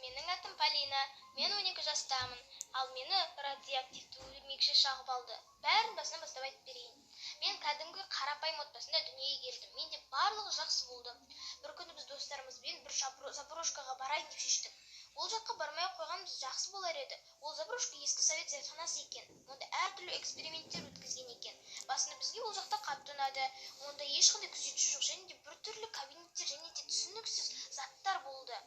Менің атым Полина, мен 12 жастамын, ал мені радиоактивті өрмекші шағып алды. Бәрін басынан бастап айтып берейін. Мен кәдімгі қарапайым отбасында дүниеге келдім. Менде барлығы жақсы болды. Бір күні біз достарымызбен бір заброшкаға барайын деп шештік. Ол жаққа бармай ақ қойғанымыз жақсы болар еді. Ол заброшка ескі совет зертханасы екен. Онда әртүрлі эксперименттер өткізген екен. Басында бізге ол жақта қатты ұнады. Онда ешқандай күзетші жоқ және де біртүрлі кабинеттер және де түсініксіз заттар болды.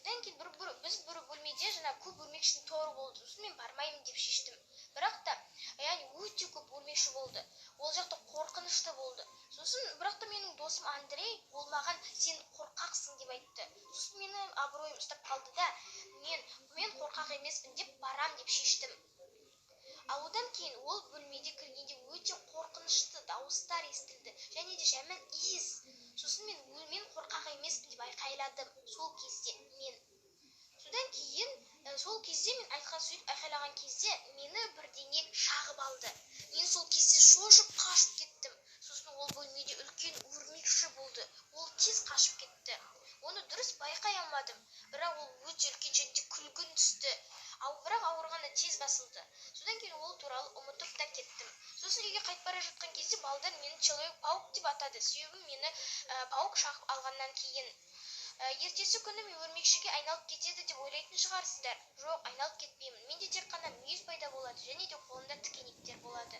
Одан кейін біз бір бөлмеде жаңа көп өрмекшінің торы болды. Сосын мен бармаймын деп шештім. Бірақ та, яғни өте көп өрмекші болды. Ол жақта қорқынышты болды. Сосын бірақ та менің досым Андрей, ол маған сен қорқақсың деп айтты. Сосын мені абыройым ұстап қалды да, мен қорқақ емеспін деп барам деп шештім. Ал одан кейін ол бөлмеде кіргенде өте қорқынышты дауыстар естілді және де жаман иіс. Сосын мен қорқақ емеспін деп айқайладым сол кезде мен. Содан кейін сол кезде мен айтқан сөйтіп айқайлаған кезде мені бірдеңе шағып алды. Мен сол кезде шошып қашып кеттім. Сосын ол бөлмеде үлкен өрмекші болды. Ол тез қашып кетті. Оны дұрыс байқай алмадым. Бірақ ол өте үлкен және де күлгін түсті. Ал бірақ ауырғаны тез басылды. Содан кейін ол туралы ұмытып та кеттім. Сосын үйге қайтып бара жатқан кезде балдар мені Человек-паук деп атады. Себебі мені паук шағып алғаннан кейін. Ертесі күні мен өрмекшіге айналып кетеді деп ойлайтын шығарсыздар. Жоқ, айналып кетпеймін. Менде тек қана мүйіз пайда болады және де қолымда тікенектер болады.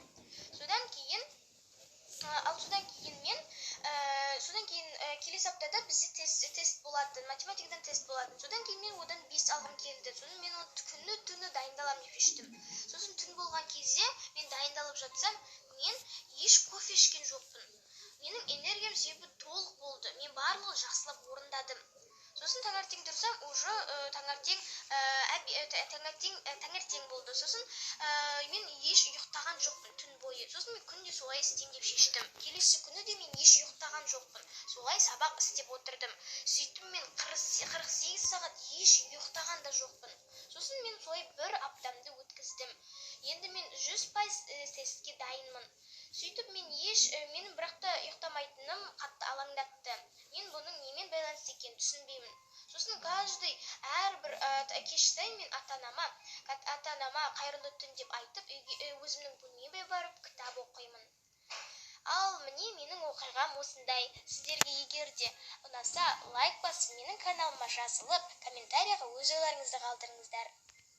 Содан кейін ал содан кейін мен содан кейін келесі аптада бізде тест болатын, математикадан тест болатын. Содан кейін мен одан 5 алғым келді. Сосын мен оны күні түні дайындаламын деп шештім. Сосын түн болған кезде мен дайындалып жатсам, мен еш кофе ішкен жоқпын. Менің энергиям себебі толық болды. Мен барлығын жақсылап орындадым. Сосын таңертең тұрсам, уже таңертең болды. Сосын мен еш ұйықтаған жоқпын түн бойы. Сосын мен күнде солай істеймін деп шештім. Келесі күні де мен еш ұйықтаған жоқпын. Солай сабақ істеп отырдым. Сөйтіп мен 48 сағат еш ұйықтаған да жоқпын. Сосын мен солай бір аптамды өткіздім. Енді мен 100% тестке дайынмын. Сөйтіп мен еш, менің бірақ та ұйықтамайтыным қатты алаңдатты. Мен бұның немен байланысты екенін түсінбеймін. Сосын каждый әрбір кеш сайын мен ата-анама қайырлы түн деп айтып, үйге, өзімнің бөлмеме барып кітап оқимын. Ал міне менің оқиғам осындай. Сіздерге егер де ұнаса, лайк басып, менің каналыма жазылып, комментарияға өз ойларыңызды қалдырыңыздар.